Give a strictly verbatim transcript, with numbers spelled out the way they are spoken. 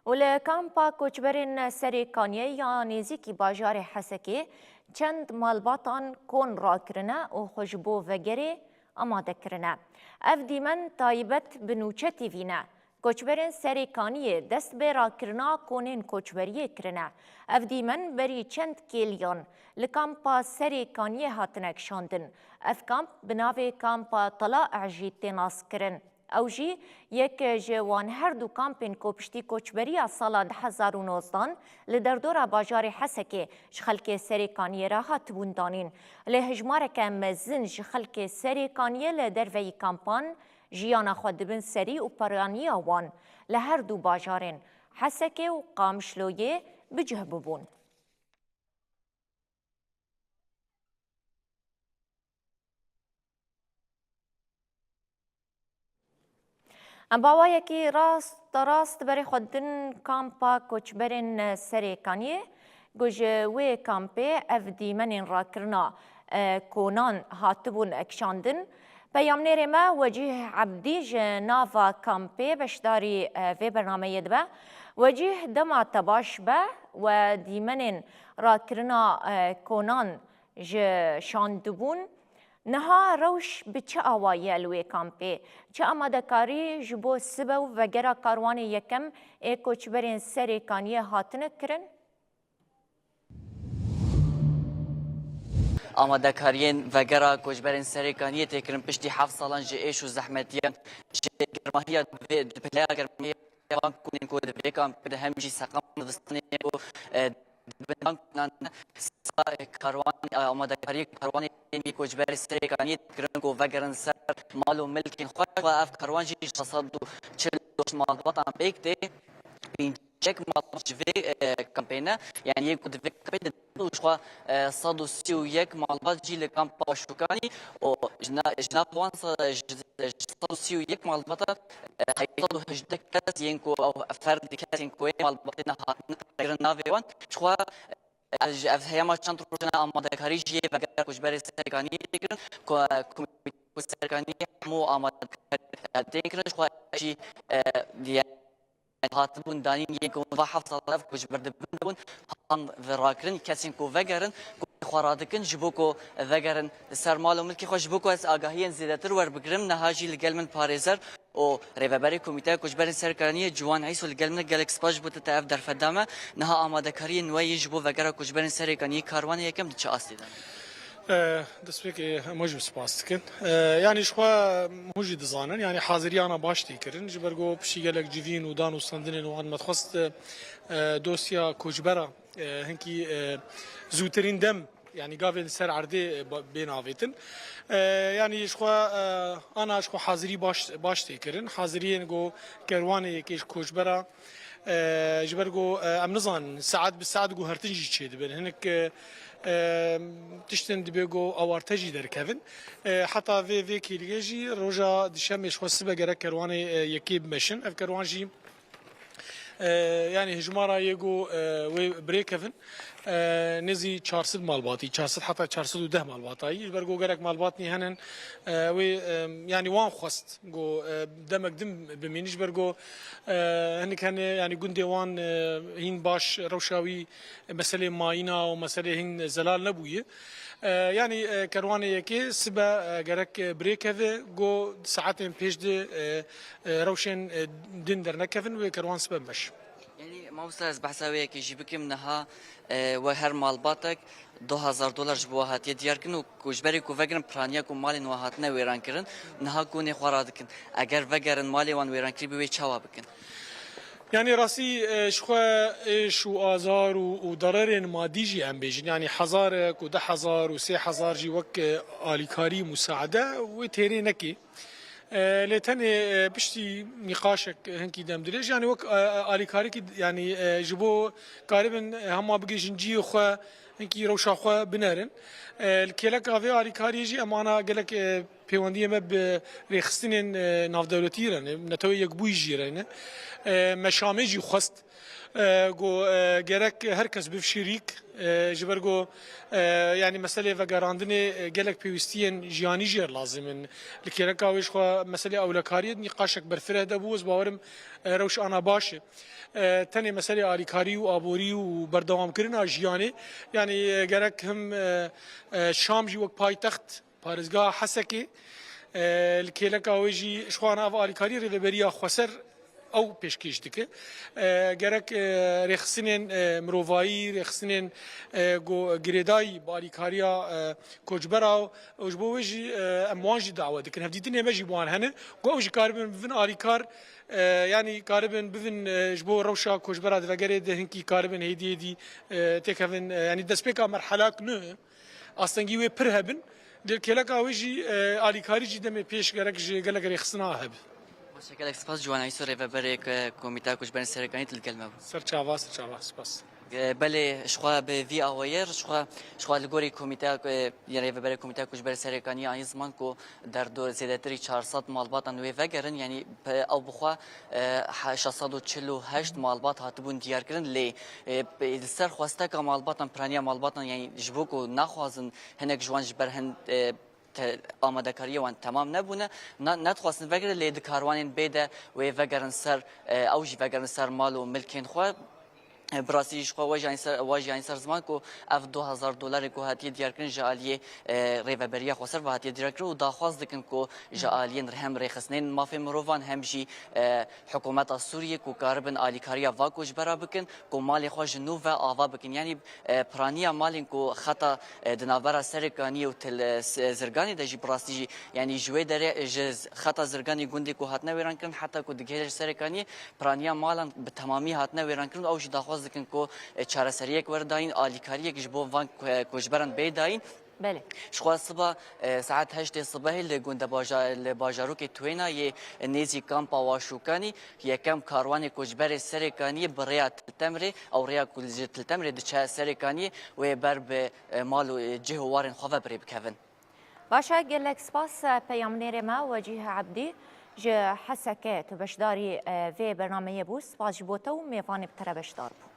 Û li kampa koçberên Serê Kaniyê ya nêzîkî bajarê Hesekê çend malbatan kon rakirine û xwe ji bo vegerê amade kirine. Ev dîmen taybet bi Nûçe T V ne. Koçberên Serê Kaniyê dest bi rakirina konên koçberiyê kirine. Ev dîmen berî çend kêliyan li kampa Serê Kaniyê hatine kişandin. Ev kamp bi navê Kampa Tala jî tê naskirin. Ew jî yek ji wan her du kampên ku piştî koçberiya sala du hezar û nozdan li derdora bajarê Hesekê ji xelkê Serê Kaniyê re hatibûn danîn. Lê hejmareke mezin ji xelkê Serê Kaniyê li derveyî kampan jiyana xwe dibin serî û peraniya wan li her du bajarên Hesekê û Qamişloyê bi cih bibûn. Em bi awayekî rasterast berê xwe didin kampa koçberên Serê Kaniyê, ku ji wê kampê ev dîmenên rakirina, e, konan hatibûn kişandin. Peyamnêrê me Wecîh Ebdî ji nava kampê beşdarî, e, vê bernameyê dibe. Wecîh, dema te baş be, we dîmenên rakirina, e, konan ji şandibûn. Niha rewş bi çi awayî ye li wê kampê? Çi amadekarî ji bo sibe û vegera karwanê yekem ê koçberên Serê Kaniyê hatine kirin? Amadekariyên vegera koçberên Serê Kaniyê tê kirin piştî heft salan ji êş û zehmetiyan, ji germahiya, di vê, di pileya germahiya van konên ku di vê kampê de hem jî seqam dibistanê ku, e, di bin van konan de sa, e, karwan, e, amadekariyê karwanê yên wî koçberê Serê Kaniyê dikirin ku vegerin ser mal û milkên xwe. Xwe ev karwan jî ji sed û çil û şeş malbatan pêk tê. Pêncî yek malbat ji vê, e, kampê ne, yanî yê ku di vê kampê de û ji xwe, e, sed û sî û yek malbat jî li kampa Şûkanî û ji na-, ji nav wan se-, ji, ji sed û sî û yek malbata, e, heyt sed û hejdeh kes yên ku ew ferdî kes yên ku ê malbatê ne hatine kirin navê wan, ji xwe, e, ji ev heyama çend rojane amadekarî jî yê vegera koçberê Serê Kaniyê tê kirin, ku, e, komîtê Serê Kaniyê hemû amadekarî, e, tên kirin, ji xwe jî, e, diye hatibûn danîn yên ku va heft sal ev ku ji ber di bin de bûn, han verakirin kesên ku vegerin, ku xwe radikin ji bo ku vegerin li ser mal û milkê xwe, ji bo ku ez agahiyên zêdetir werbigirim, niha jî li gel min parêzer û rêveberê Komîteya Koçberên Serê Kaniyê Ciwan Îso li gel min e. Gelek spas ji bo te, te ev derfet da me. Niha amadekariyên we yên ji bo vegera koçberên Serê Kaniyê karwanê yekem di çi astê de ne? E, destpêkê em hûn jî spas dikin. E, yanî ji xwe hûn jî dizanin, yanî haziriyana baş tê kirin. Ji ber ku piştî gelek civîn û dan û standinên wan me dixwest, e, dosya koçbera, e, hinkî, e, zûtirîn dem, yanî gavê li ser erdê, e, ba-, bên avêtin. E, yanî ji xwe, e, ana ji xwe hazirî baş, baş tê kirin. Haziriyên ku kerwanê yekê ji koçbera, E, ji ber ku, e, em nizanin, saet bi saet guhertin jî çêdibin. Hinek, e, e, tiştin dibe ku awarte jî derkevin. E, heta vê, vê kêliyê jî roja dişemê ji xwe sibe gerek kerwanê, e, yekê bimeşin. Ev kerwan jî, e, yanî hejmara yê ku, e, wê birêkevin, e, nêzî çar sed malbatî, çar sed heta çar sed û deh malbatayî. Ji ber ku gelek malbatnî henin, e, wê, e, yanî wan xwest. Go, e, demek din bimînî, ji ber go, e, hinek hene, yanî gundê wan, e, hîn baş rewşa wî meselê mayîna û meselê hîn zelal nebûye. E, yanî, e, kerwanê yekê sibe, e, gerek, e, birêkeve, go saetên pêş de, e, e, rewşên, e, din dernekevin wê kerwan sibe bimeş. Yanî, mamosta, ez behsa wê yekê jî bikim, niha, e, we her malbatek du hezar dolar ji bo we hatiye diyar kirin û ku ji berê ku vegirin piraniya ku malên we hatine wêran kirin, niha konê xwe radikin. Eger vegerin malê wan wêrankirî bi wê çawa bikin? Yanî rastî, e, ji xwe êş û azar û, û dererên madî jî em bêjin. Yanî hezarek û du hezar û sê hezar jî wek, e, alîkarî, musaade wê têrê nekê. E, lê tenê, e, piştî nîqaşek hinkî demdirêj, yanî wek, e, e, alîkarîkî, yanî, e, ji bo karibin, e, hema bigihîjin cihê xwe, hinkî rewşa xwe binerin. E, li kêleka vê alîkariyê jî em ana gelek, e, Pêwendiyê me bi rêxistinên, e, navdewletî re ne, Netewê Yekbûyî jî re ne. E, me Şamê jî xwest, e, got, e, gerek her kes biv şirîk, e, ji ber got, e, yanî meselê vegerandinê, e, gelek pêwîstiyên jiyanî jê re lazim in. Li kêleka wê jixwe meselê ewlekariyê nîqaşek berfireh de bû, ez bawerim, e, rewş ana baş e. E, tenê meselê alîkarî û aborî û berdewamkirina jiyanê, yanî, e, gerek him, e, e, Şam jî wek paytext parêzgeha Hesekê, e, li kêleka wê jî ji xwe re ev alîkarî Rêveberiya Xweser ew pêşkêş dike. E, gerek, e, rêxistinên, e, mirovayî, rêxistinên, e, go-, girêdayî bi alîkariya, e, koçbera û ji bo wê jî, e, em wan jî dawe dikin. Hevdîtinê me jî bi wan hene. Ku ew jî karibin bibin alîkar, e, yanî karibin bibin, e, ji bo rewşa koçbera di vegerê de hinkî karibin hêdî hêdî, e, têkevin, e, yanî destpêka merhelak nû. Astengî wê pir hebin. Lê kêleka wê jî, e, alîkarî jî demê pêş gerek ji gelek rêxistina hebe. Baş e, gelek spas Ciwan Eyso, rêveberê, e, Komîteya Koçberên Serêkanî, tu li gel me bû. Ser çava, ser çava, spas. E, belê, ji xwe bi vî awayê, ji xwe, ji xwe li gorî Komîteya, e, yê rêveberê Komîteya Koçberê Serêkanî anî ziman ku derdo zêdetirî çar sed malbatan wê vegerin, yanî pe-, ew bi xwe, e, he-, şeş sed û çil û heşt malbat hatibûn diyarkirin, lê, e, pe-, li ser xwesteka malbatan, piraniya malbatan, yanî ji bo ku naxwazin hinek ji wan ji ber hin, e, te-, amadekariyê wan temam nebûne, na-, nedixwestin vegerin, lê di karwanên bê de wê vegerin ser, e, ew jî vegerin ser mal û milkên xwe. E, bi rastî jî ji xwe we jî anî ser, we jî anî ser ziman ku ev du hezar dolarê ku hatiye diyarkirin ji aliyê, e, Rêveberiya Xweser ve hatiye diyarkirin û daxwaz dikin ku ji aliyên hem rêxistinên mafê mirovan hem jî, e, hikûmeta Sûriyê ku karibin alîkariya va koçbera bikin, ku malê xwe ji nû ve ava bikin. Yanî, e, piraniya malên ku xeta, e, di navbera Serêkaniyê û Til, e, S-, Zirganê de jî bi rastî jî, yanî ji wê derê, e, ji z-, xeta Zirganê gundê ku hatine wêrankirin heta ku digihê Serêkaniyê, piraniya malan bi temamî hatine wêrankirin û ew jî daxwaz dikin ku, e, çareseriyek were dayîn, alîkariyek ji bo van ku-, e, koçberan bê dayîn. Belê. Ji xwe siba, e, saet heştê sibehê li gund e baja-, li bajarokê Twêna yê nêzî kampa Waşûkanî yekem karwanê koçberê Serêkaniyê bi rêya Til Temrê, ew rêya ku ji Til Temrê diçe Serêkaniyê, wê ber bi, e, mal û, e, cih û warên xwe ve bi rê bikevin. Baş e, gelek spas, e, peyamnêrê me Wecîh Ebdî ji Heseke, tu beşdarî, e, vê bernameyê bû. Spas ji bo te û mêvanê bi te re beşdar bû.